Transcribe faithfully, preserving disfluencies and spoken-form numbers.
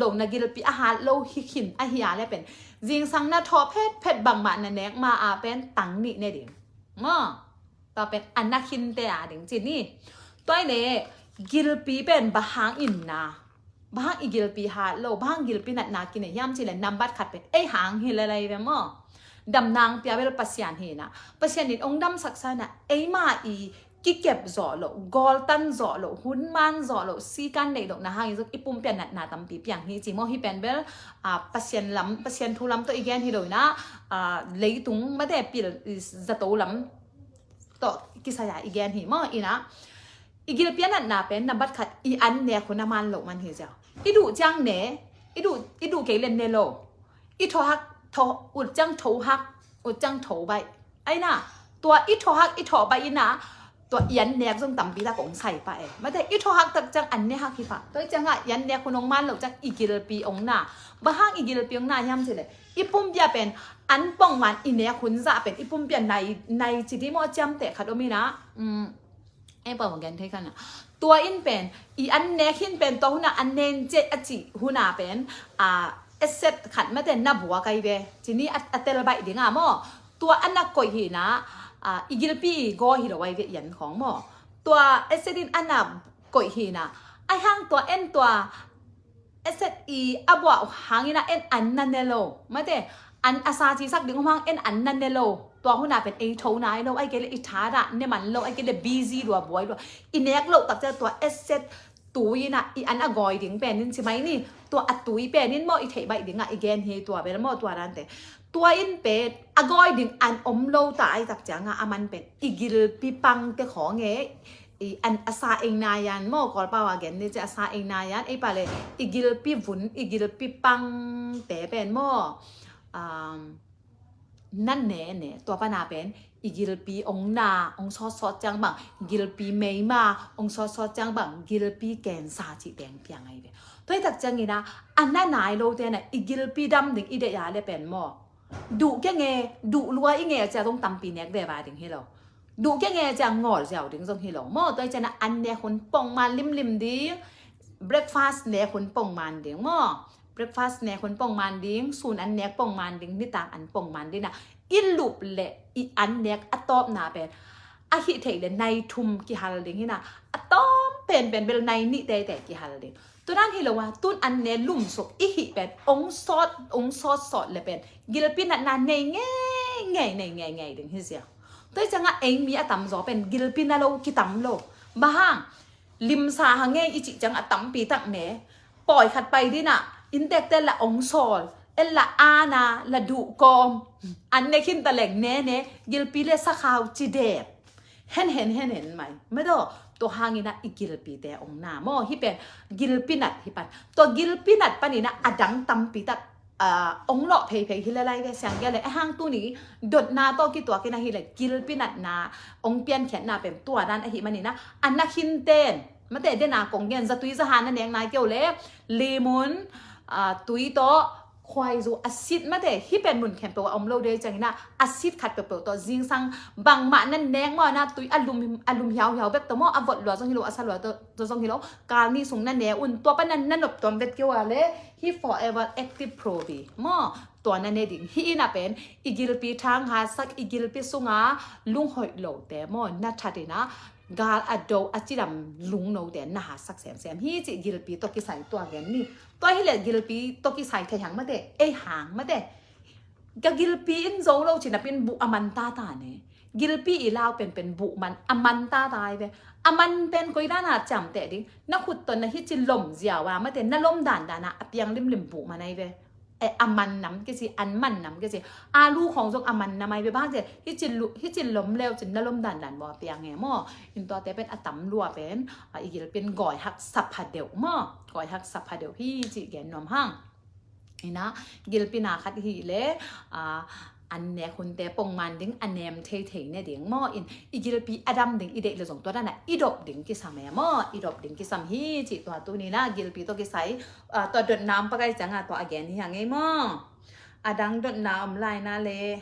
do na gilpi a hat lo hi khin ahi a le pen zingsang na thawh phetphet bangmah na nek ma a pen tang nih ne ding. Maw, tua pen a na khinte a ding ci ni. Tua i le gilpi pen bang hang in na, bang hang i gilpi hat lo, bang hang gilpi natna kinei hiam ci le nambat khat pen ei hang hi le lai ve maw. Damna hong pia bel Pasian hi na, Pasian in hong damsaksa na, eima i kikep zawh loh, gawltan zawh loh, hun man zawh loh, sikan neih loh na hangin zong i pumpi a natna tampi piang hi ci maw. Hi pen bel, ah, Pasian lam, Pasian thu lam tawh i gen hi lo i na, ah, leitung mate pil, i zato lam tawh kisai a i gen hi maw. I na, i gilpi a natna pen nambat khat i an nek hun a man loh man hi ziau. I duh ciang ne, i duh, i duh kei le ne lo. I tho hak, tho, ut ciang tho hak, ut ciang tho baih. Ai na, tua i tho hak, i tho baih i na, tua i an nek zong tampi tak hong sai pah e. Mate, i tho hak tak ciang an ne hak hi pah. Tua i ciang a i an nek hun hong man loh ciang i gilpi hong na. Bang hang i gilpi hong na hiam ci le, i pumpi a pen an pongman i nek hun zah pen i pumpi a nai, nai ci di maw, ciamteh khat om i na. Um, ei pau gen thei khan a, tua in pen i an nek hin pen tua hun a an nen ciah a cih hun a pen, a, asset khat mate na buak ai ve. Ci ni a, a tel baih ding a maw. Tua a na koih hi na, a, i gilpi i gaw hi lo ai ve i an khawng maw. Tua asset in a na koih hi na, ai hang tua en tua asset i a buah hangin a en an na ne lo. Mate, an a sa cisak ding hang en an na ne lo. Tua hun a pen ei tho nai lo, ai kei le i tha dah ne man lo, ai kei le busy lua buai lua. I nek loh tak ciang tua asset tui in a i an a gawi ding pen in ci mai ni. Tua a tui pen in maw i theih baih ding a i gen hi tua bel maw tua dante. Tua in pen a gawi ding an om lo ta ai tak ciang a, a man pen i gilpi pangte khawng e. I an a sa ei nai an maw, Kawlpau a gen ni ci a sa ei nai an, ei pa le i gilpi vun, i gilpi pangte pen maw. Um, na ne ne, tua pan a pen i gilpi hong na, hong sawtsawt ciang bang, gilpi meima hong sawtsawt ciang bang, gilpi cancer cih teng piang ai ve. Tua i tak ciang i na, a na nai lote na i gilpi dam ding i deih a le pen maw. Duh keng e, duh lua i nge a cia zong tampi nek ve va ding hi lo. Duh keng e a cia ngawl ziau ding zong hi lo maw. Tua i ciang a an nek hun pongman limlim ding. Breakfast nek hun pongman ding maw. Breakfast nek hun pongman ding, sun an nek pongman ding, nitang an pongman ding na. I lup le i an nek a tawpna pen a hih theih le nai thum kihal ding hi na. A tawm penpen bel nai nih teitei kihal ding. Tua dan hi lo a, tun an ne lumsuk i hih pen hong sawt, hong sawtsawt le pen gilpi natna nei ngeingei, nei ngeingei ding hi zia. Tua i ciang a ei mi a tamzaw pen gilpi na lo kitam lo. Bang hang, limsa ha ngei i cih ciang a tampi tak ne. Pawi khat pai ding a, inntekte la hong sawl, en la ana, la duh kawm. An ne khin ta leng ne ne, gilpi le sakhau ci dep. Hen hen hen hen mai. Madaw, tua hangin a i gilpite hong na maw. Hih pen gilpi nat hi pan. Tua gilpi nat panin a a dang tampi tak, ah, hong lawh pheiphei hi le lai ve siang gel le. A hang tuni dotna tawh kituakin a hi le gilpi natna hong piankhiatna pen tua dan ahi manin a, a na khin ten. Mate dena kong gen zatui zahan na nek nai keu le. Limun, ah, tui tawh, khuaizu a sit mate, hih pen mun khempeuh a om lo dei ciangin a, a sit khat peuhpeuh tawh zingsang bangmah na nek maw na tui a lum, a lum hiauhiau bek tawh maw, a vot lua zong hi lo, a sa lua tawh zong hi lo, kal nih sung na ne un, tua pan na, na nop tuam vet keu a le, hih Forever Active Pro V maw, tua na ne ding. Hih in a pen, i gilpi thang hatsak, i gilpi sunga lunghoih lote maw, na that in a, gal a do a cidam lungnote na hatsak semsem hi cih gilpi tawh kisai tua gen ni. Tua hi le gilpi tawh kisai thei hang mate, ei hang mate. Ka gilpi in zo lo ci napin buh a man tata ne. Gilpi i lau penpen buh man a man tata ai ve. A man pen koi dana ciamteh ding. Na khut ton na hi ci lom ziau a mate, na lom dandan a a piang limlim buh man ai ve. E, a man nam kici, an man nam kici. Alu khawng zong a man nam ai ve bang ci. Hih ci lu, hih ci lom leu cin na lom dandan baw a piang e maw. In tuate pen a tam lua pen, a, i gilpi in gawi haksa pha deuh maw. Gawi haksa pha deuh hi cih gen nuam hang. Ina, gilpi na khat hi le, a, an nek hunte pongman ding, a nem theithei ne ding maw. In, i gilpi a dam ding i deih le zong tua dana i dop ding kisam e maw. I dop ding kisam hi cih tua tuni na gilpi tawh kisai, a, tua dotna om pakai cianga tua a gen hi hang ei maw. A dang dotna om lai na le.